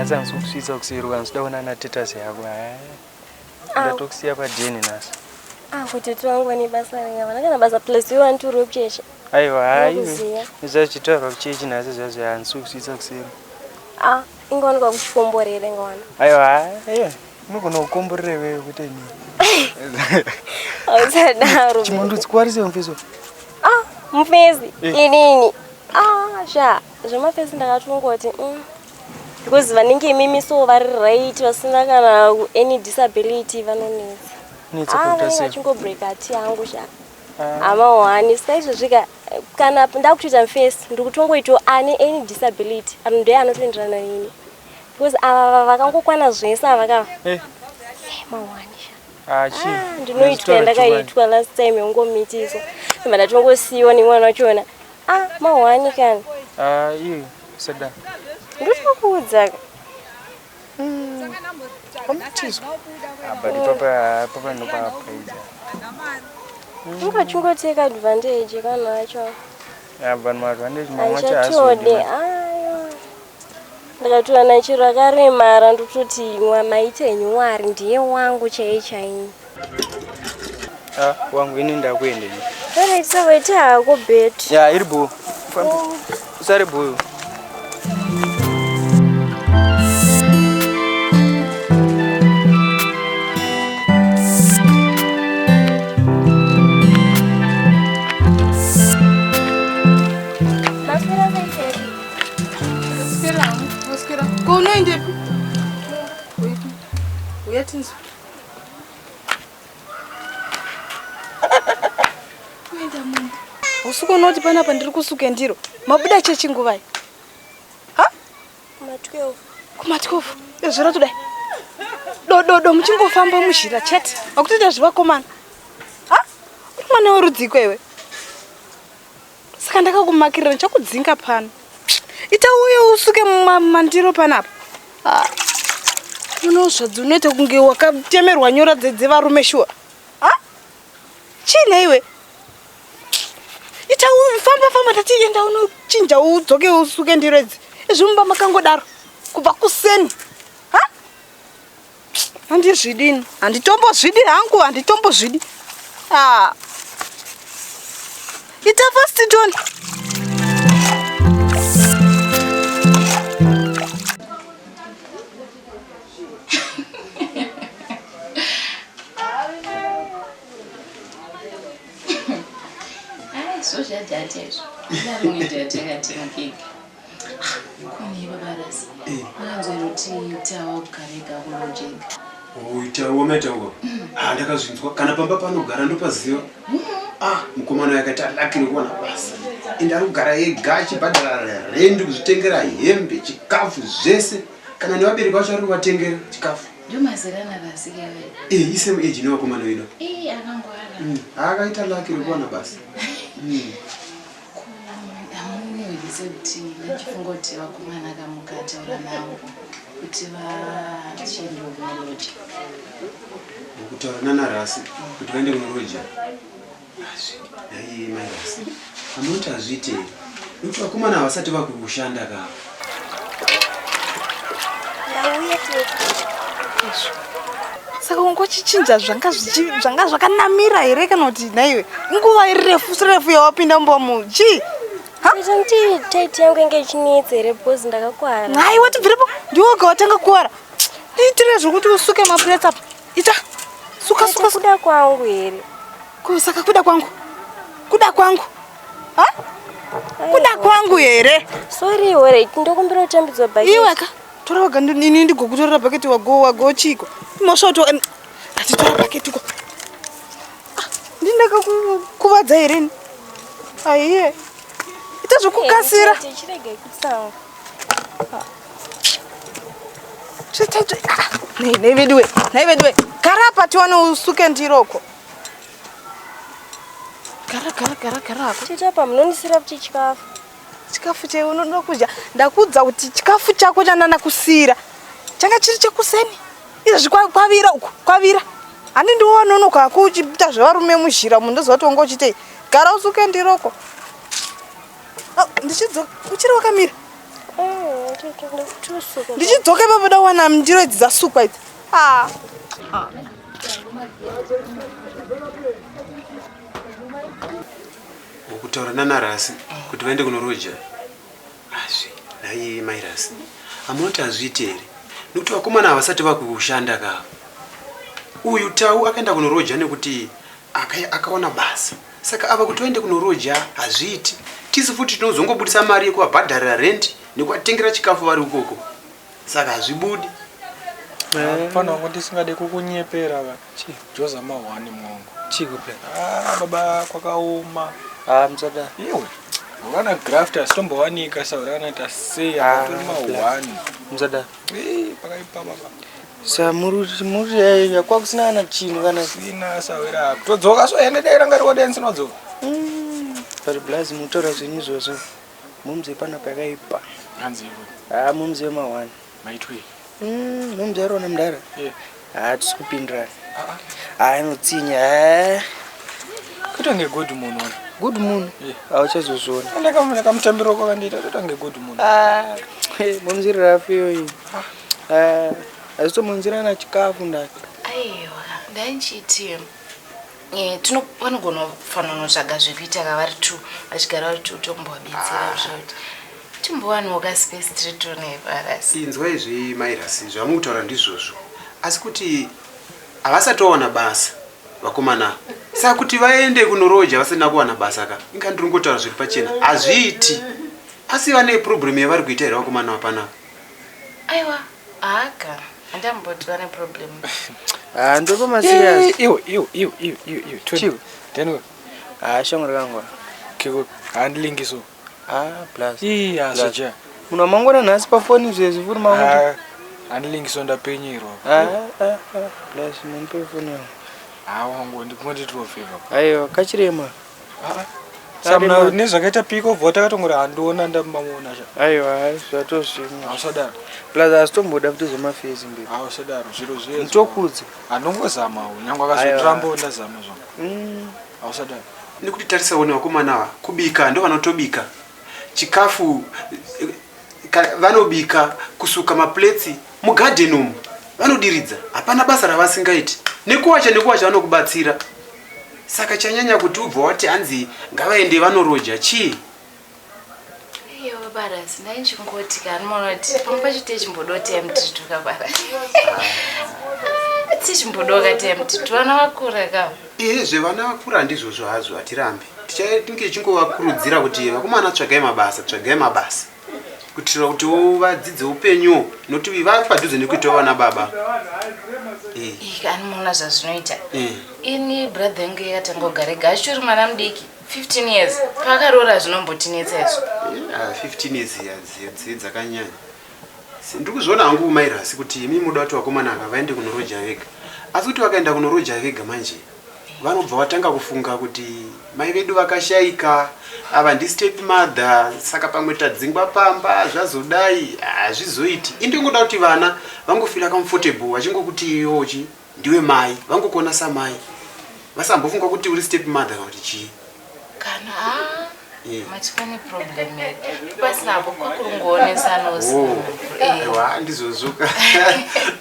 Nhasi handisi kukusvitsa kuseri uko handisi kuda kuona tetasi yako. Ah. Ndatokusiya padheni nhasi. Ah, kuti twangu ane basa rega. Vana kana basa plus iwe anditori wekuchechi. Aiwa, hayi. Unokuziya. Zvachitorwa kuchechi nhasi zvazvo handisi kukusvitsa kuseri. Ah, ingawanikwa kuchikomborera ingawana. Aiwa, aiwa. Unogona kukomborera iwewe kwete inini. Hausadaro. Chimondudzi kwarise mufeso. Ah, mufesi. Eh. Inini. Ah, sha. Zvemafesi ndakatongoti Because vanenge imimi so vari right vasina kana any disability vanonetsa. Netsa Ah, kuita vanenge sei? vachingobreaka tea yangu sha. Ah. Hama saka izvozvika kana ndakutoita mufesi ndikutongoitawo ane any disability ano ndiye anotoenderana neni because ava vakangokwana zvese ava kava Eh. mawani sha. Ah, chii? Ah, ndinoitwa yandakaitwa last time yongomitiswa ndobva ndatongosiyiwa nemwana wachona ah mahwani kani Ah, iye sada. ndotokuudza ka Wamitiswa. Ah, but papa papa ndopapaidza. ungachingoteka advantage kana acho Ah, but maadvantage mamwe acho handichatode haazodi. ayo ndakatowana chero akaremara ndototi maita henyu mwari ndiye wangu chaiye chaiye Ah, wangu ini ndakuenda ini. alright so waita hako bet Ya, iri bho. Famba. Usare bho. maswera sei tete Swera hangu, swera. Ko unoendepi? Uya tinzwe. Kuenda mumba. Usiku unoti panapa ndiri kusuke ndiro. Mabuda chechi nguvai? Ha? kuma 12 Kuma 12. Izvo ratodai. Do do do muchingofamba muzhira chete. Makutoita zvevakomana. Ha? Uri mwana werudziko iwe. Saka ndakakumakirira ndichakudzinga pano. Ita uye usuke mandiro panapa. Ah. Unozvadzi unoita kunge wakatemerwa nyora dzevarume shuwa. Ha? Chii nhaiwe? Ita famba famba tati enda unochinja udzoke usuke ndiro idzi. Izvi mumba makangodaro kubva kuseni. Ha? Handizvidini. Handitombozvidi hangu, handitombozvidi. Ah. Ita fast John. Ai, so zvadhata izvo. Ndaronge ndatenga keke. Kune baba rasi. Makanzwa kuti tawa kugara kulojeka. Oita wamaita uko. Ah, ndakazvinzwa kana pamba panogara ndopaziva. Ah, mukomana uyu akaita lucky rekuwana basa. Ende ari kugara ega achibhadhara rendi kuzvitengera hembe, chikafu zvese. Kana nevabereki vacho ari kuvatengera chikafu. Ndio mazera narasi kewe. Eh, isame age nevakomana vedu. Eh, akangwara. Akaita lucky rekuwana basa. Hamunoyise kuti ndachifunga kuti vakomana kamukataura navo kuti vachiende kunoloja. Kutaura nana Rasi kuti vaende kunoloja. Hazvi, nhai mai Rasi. Hamunoti hazviite here? Nekuti vakomana havasati vakushanda ka. ndauya tete Saka ungochinja zvanga zvanga zvakanamira here kana kuti nhaiwe? Nguva iri refu refu yawapinda mumba umu. Chii? Ita nditi taiti yangu inge ichinetsa here because ndakakwara Nhai watibvirepo ndiwe wega watanga kuwara. Ndiitire zvekuti usuke maplates apa. Ita. Suka suka suka. kuda kwangu here Ko saka kuda kwangu. Kuda kwangu. Ha? Kuda kwangu here? sorry alright ndokumbira kutambidzwa bhaketi Iwe ka. Tora waga ini ndigokutorera bhaketi wago wago chiko. Mosva to atitora bhaketi ko. Ah, Ndindakakuvadza here ini? Aiye. Ita zvekukasira. Chirege kutsamwa Nei nei veduwe. Nei veduwe. Gara apa tione usuke ndiroko. Gara gara gara gara hako. tete apa munondisira kuti chikafu Chikafu che unoda kudya. Ndakudza kuti chikafu chako chandanda kusiyira. Changa chiri chekuseni. Izvezvi kwavira uku, kwavira. Handi ndiwononoka hako uchiita zvevarume muzhira munhu ndoziva kuti wanga uchitei. Gara usuke ndiroko. Oh, ndichidzoka. Uchiri wakamira. Ndikutosuka. Ndichidzoka ipapo dawana ndiro idzi dzasukwa idzi. Ah. Ukutaura nana Rasi kuti vaende kunoroja. Azvi, nhai mai Rasi. Hamunoti hazviiti here? Nekuti vakomana havasati vakushanda ka. Uyu Tau akaenda kunoroja nekuti akawana basa. Saka ava kuti vaende kunoroja hazviiti. Tisu futi tinozongobudisa mari yekuvabhadharira rent nekuvatengera chikafu vari ukoko. Saka hazvibudi. Mfana wangu ndisingade kukunyepera va. Joza mahwani mwangu. Chiko pe. Ah baba kwakaoma. Ah musada. Iwe. Wana graft asitombowanika saura anaita sei Ah, atori mahwani. Musada. Eh pakaipa baba. Sa muri muri eh, kwakusina kana chinhu kana Sina sawira. Todzoka so ende dai ranga riko dance nodzoka. But blaz mutora zvenyu izvozvo. Mumze panapa yakaipa. Hanzi iwe. Ah mumze mahwani. Maitwe. Mumze arona mudhara. Eh. Ah tisi kupindirana. Ah ah. Ah inotsinya. Eh. Kuita nge good munhu wona. Good moon. Eh. Auchazozviona. Ndaka kamutambiro kwakandiita toita nge good munhu. Ah mumze rafu iyoyi. Ah azitomunzirana chikafu ndaka. Aiwa, ndanchiti tino vanogona kufanira kunotsvaga zvekuita ka vari two vachigara vari two tombovabetsera zvakuti timbowanawo ka space tiri two nevarasi. Inzwa izvi mai Rasi zvamukutaura ndizvozvo. Asi kuti havasati vawana basa vakomana. Saka kuti vaende kunoroja vasina kuwana basa ka. Inga ndiri kungotaura zviri pachena. Hazviiti. Asi vane problem yavari kuita here vakomana vapanapa? Aiwa, haka handamboti vane problem. Ah ndopa ma serious. Iwe iwe iwe iwe iwe iwe. Chiwe. Then Ah shamwari kangu. kiko handilingiso. Ah blaz. Iya Blaz. soja. Munhu wamangwana nhasi pafoni izvezvi furi mangu. Ah handilingiso ndapenyerwa. Ah ah ah blaz munope foni yangu. Ah wangu ndikungonditiwo favor. Aiwa kachirema. Ah. Samuna nezvakaita piko bva takatongori handiona ndambamuona sha. Aiwa zvatozvimwe. Hausadaro. Blaz asitomboda futi zvemafezi mberi. Hausadaro zviro zviye. Nditokudza. Handongozamawo nyangwe akazotirambawo ndazama zvangu. Hausadaro. Nekuti tarisawo nevakomana ava kubika ndo vanotobika chikafu vanobika kusuka maplates mugarden umu vanodiridza hapana basa ravasingaiti nekuwacha nekuwacha vanokubatsira saka chanyanya kuti ubva wati hanzi ngavaende vanoroja chii Aiwa barasi ndaichingoti kana munoona kuti pamwe pacho tichimbodawo time tiri two ka barasi. Tichimbodawo ka time tiri two vana vakura ka. Ehezve vana vakura handizvozvo hazvo hatirambi tichange tichingovakurudzira kuti vakomana tsvagai mabasa tsvagai mabasa kuitira kuti vadzidze upenyu nokuti vari padhuze nekuitawo vana baba. Ika anoona zvazvinoita. Ini brother yangu yakatanga kugara ega achitori mwana mudiki 15 years paakaroora zvinombotinetsa izvo. 15 years dzakanyanya. Ndiri kuzviona hangu mai Rasi kuti imi muda kuti vakomana ava vaende kunoroja vega asi kuti vakaenda kunoroja vega manje vanobva vatanga kufunga kuti mai vedu vakashaika ava ndi step mother saka pamwe tadzingwa pamba zvazodai hazvizoiti. Indingoda kuti vana vangofila comfortable vachingokuti iwochi ndiwe mai vangokuona samai vasambofunga kuti uri step mother kana kuti chii. Kana mati pane problem here pasinapo kwakurungoonesana Aiwa ndizvozvo ka.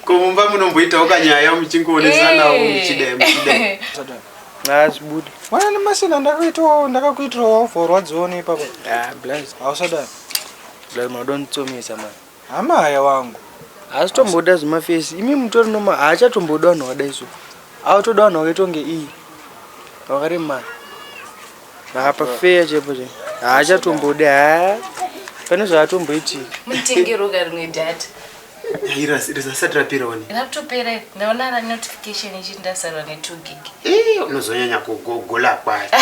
Ko mumba munomboitawo kanyaya muchingoonesanawo muchidai muchidai. Hazvibudi. Mwana nemasina ndakaitawo ndakakuitirawo vorwadziwo neipapa. Ah blaz. Hausadaro. Blaz madonitsomesa man. Hama haya wangu. Haasitomboda zvemafesi. Imi mutori noma haachatomboda vanhu vakadai so. Autoda vanhu vakaita kunge iyi. Vakaremara. Apa feya chaipo chaipo. Haachatombodi ha. Pane zvaatomboitika. Mutengeroka rimwe data. Risati rapera wani. Rakutopera ndaona ra notification ichiti ndasarwa ne 2 gig. Eh unozonyanya kugogola kwacho.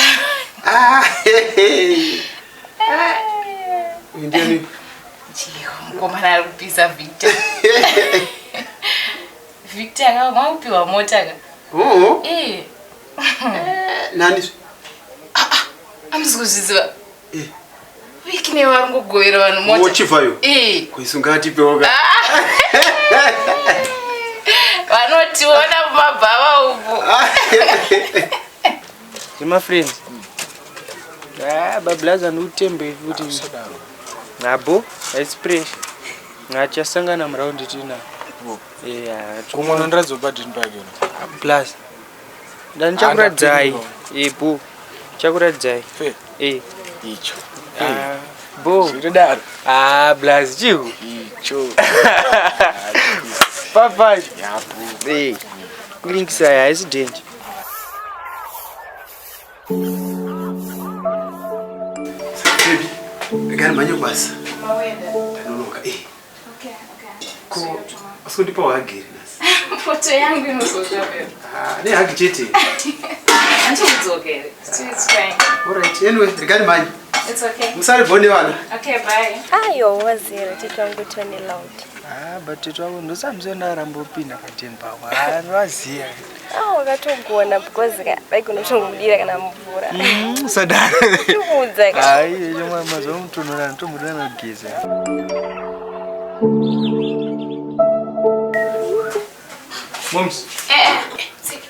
Ah. Ndiani? Chiyo, mukomana ari kupisa Victor. Victor akapiwa mota ka. Oh. Eh. Nani? Ah ah. Amusi kuzviziva. Eh. Wiki ne vari kugovera vanhu mota. Mochivayo. Eh. Kuisungatipewo ka. Vanotiona mumabhava upo. Zvema friends. Ah, bablaza ndikutembe futi. Nabo, haisi pressure. Hatichasangana muraundi tina. Kumwe unondiratidza padini pake Plus. Ndanichakuratidzai. Eh, bo. Chakuratidzai. Fe. Eh. Icho. Ah, bo. Zvitodaro. Ah, blaz chiu. Icho. Papa. Yapo. Eh. Kulinkisa haisi danger. Baby, regai mhanye kubasa. Ndanonoka. Eh. Ko usikundipa hagi here nhasi? Foto yangu inozoka babe. Ah, nehagi chete. Handiudzokere. It's fine. Alright, anyway, regai mhanye. It's okay. Musare bho nevana. Okay, bye. Aiwa wazira tete wangu tone loud. Ah, but tete wako ndosamusiyo ndaramba upinda pateni pako. Ah, ndovaziya. Ah, wakatogona because ka vaigona kutongomudira kana mvura. Usadaro. Ndikuudza ka. Hayi, chomwa mazuva mutonhora ndotomboda nogeza. Moms. Eh, tsika.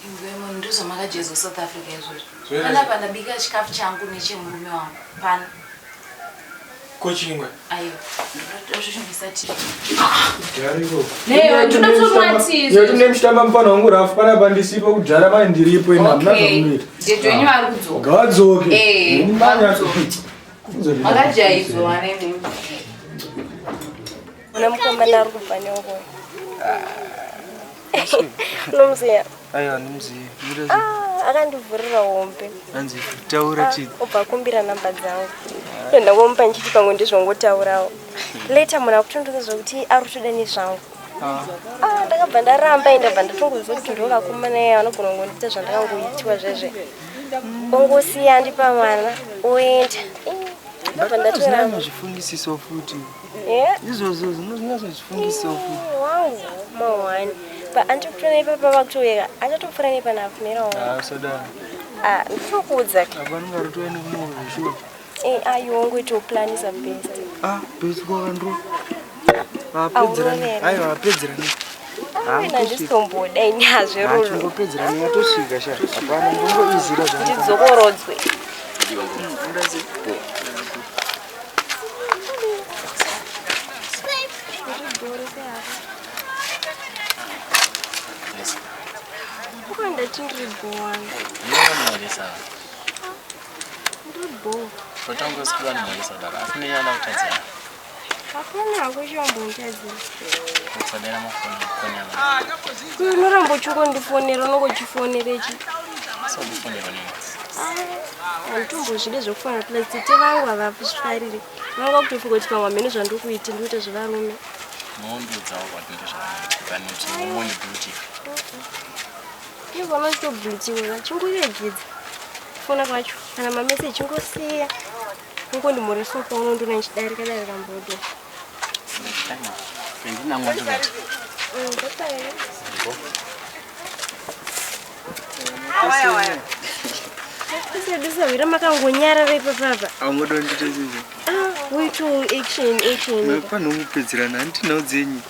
Ingwe munhu ndozvamakajezwa South Africa izvozvo. Zvere. Panapa ndabika chikafu changu nechemurume wangu. Pano. Kochingwe. Aiwa. Ndotosvimisa tii. Newe toda tine muchitamba mufana wangu rafu panapa ndisipo kudhara mai ndiripo ina hamuna zvamunoita. Jeje wenyu vari kudzoka. Ngavadzoke. Eh, Manya- Makajaidzwa nemi. Una mukomana ari kubva nenguva. Unomuziya? Aiwa, ndimuziye. Ah, akandivhurira hombe. Hanzi taura chii? Obva akumbira namba dzangu. Ndo ndangomupa ndichiti pamwe ndizvongotaurawo. Later munhu akutondiudza zvokuti ari kutoda nezvangu. Ah, ndakabva ndaramba ende ndabva ndatongoziva kuti ndo vakomana iya vanogona kungondiita zvandakangoitiwa zvezve. Ongosiya andipa mwana oenda. Ih, Ndabva ndatoramba. Zvinozvifungisiso futi. Yeah. Izvozvo zvinozvifungisiso futi. Wangu mawani. Pa andikutora ipapa vakutoyeka achatopfuura nepanapo mera wangu. Ah, usadaro. Ah, ndinokuudza. Apa ndingarotoenda kunovheshuwa. Eh, ayo ongoitoplanisa best. Ah, best kwakandro. Vapedzerani. Aurovera. Aiwa, vapedzerani. Ah, wena handisitomboda ini hazverolo. Chingopedzerani yatosvika sha. Hapana ndongoizira zvangu. Ndidzokorodzwe. Uko ndati ndiri bho wangu. Ndinomuhoresa. Ndiri bho. Totangosikuva ndimhoresa daro asi nenyana kutadzira. Hapana hako chiwambonditadzira. Kutsadera mafoni konyana. Unoramba uchingondifonera unongochifonerechi. Sokufonera nini? Handitombozvide zvekufonera plus tete vangu havazvifariri. Vanga kutofunga kuti pamwe hameno zvandiri kuita ndikuita zvevarume. Munombiudzawo kwati ndozvavanoita pane kuti mumoni blue tick. Ivo vanotobhutiwa chingoregedza kufona kwacho kana mameseji chingosiya ungondimhoresa paunondiona ndichidarika darika mbodo. Pendinangwa ndikati. Sedusahwira makangonyarara ipapapa. Aungodondite zizvo. Ah, woito action action. Panongopedzerana handina dzenyu.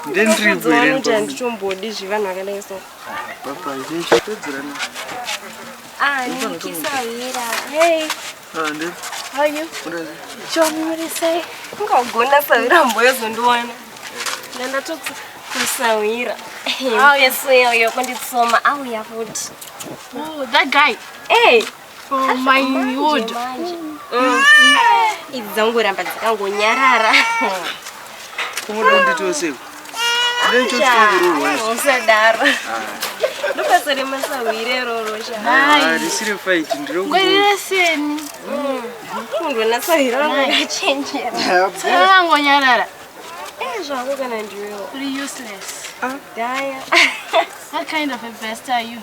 Ndendiripo here Ndinokuudza handitombodi zvevanhu vakadai so. Papa, chopedzerana. Ah, nikisahwira. Hey, Ah, ndi. how are you? Chomurisei. Ungagona sahwira mboyozondiwana. Ndandatokusahwira. Yesuyo yokunditsoma auya futi. Oh, that guy Hey, from my wood. manje. Idzi dzangoramba dzakangonyarara. Ungodonditewo seko. Ndechotongororwa. Usadaro. Ndobasa remasahwira iroro sha. Ah, risiri fight ndiro. Ngwarira seni. Kundona sahwira rangu rakachenjera. Sakangonyarara. Eh, zvako kana ndiwewo. Pretty useless. Daya. What kind of a best are you?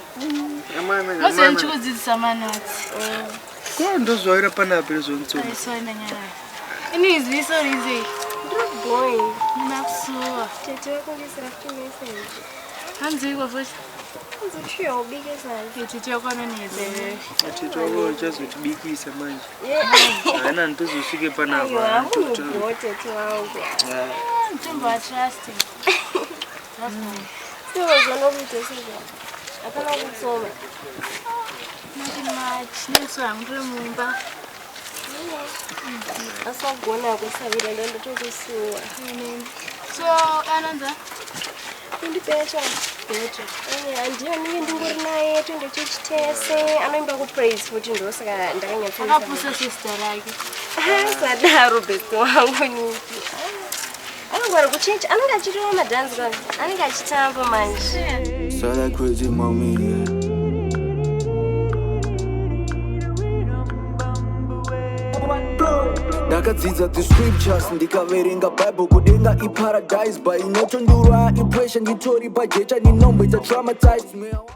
Amana. Moziva ndichikudzidzisa manotsi. Ko ndozvaira panapa rezvontsoma. Ai, sorry ndanyarara. Ini izvi sorry izvi. Ndiri boy. Ndinakusuwa. Tete vakundisira futi message. Hanzi iko futi. Uzochiya ubike sadza. Tete wako anonetsa iwewe. Tete wako uchazotibikisa manje. Haina nditozosvike panapa. Aiwa, munhu tete wangu. Mutombo watrust. Sio zvanokuita sezvo. Hapana kutsoma. Nothing much. Nesu hangu ndiri mumba. Asi wagona kusavira ndandotokusuwa. So anonza Undipetwa. Petro. Handiyo ndinge ndingori naye toenda chechi tese anoimba kupraise futi ndosaka ndakanyatsoisa. Akapusa sister rake. Sadaro best wangu Niki. Anongwara kuchechi anenge achitora madhanzi kani anenge achitamba manje. So that crazy mommy, yeah. Ndakadzidza the scriptures, ndikaverenga Bible, kudenga iparadise, but inotondura ipressure, nditori pajecha, ndinomboita traumatized.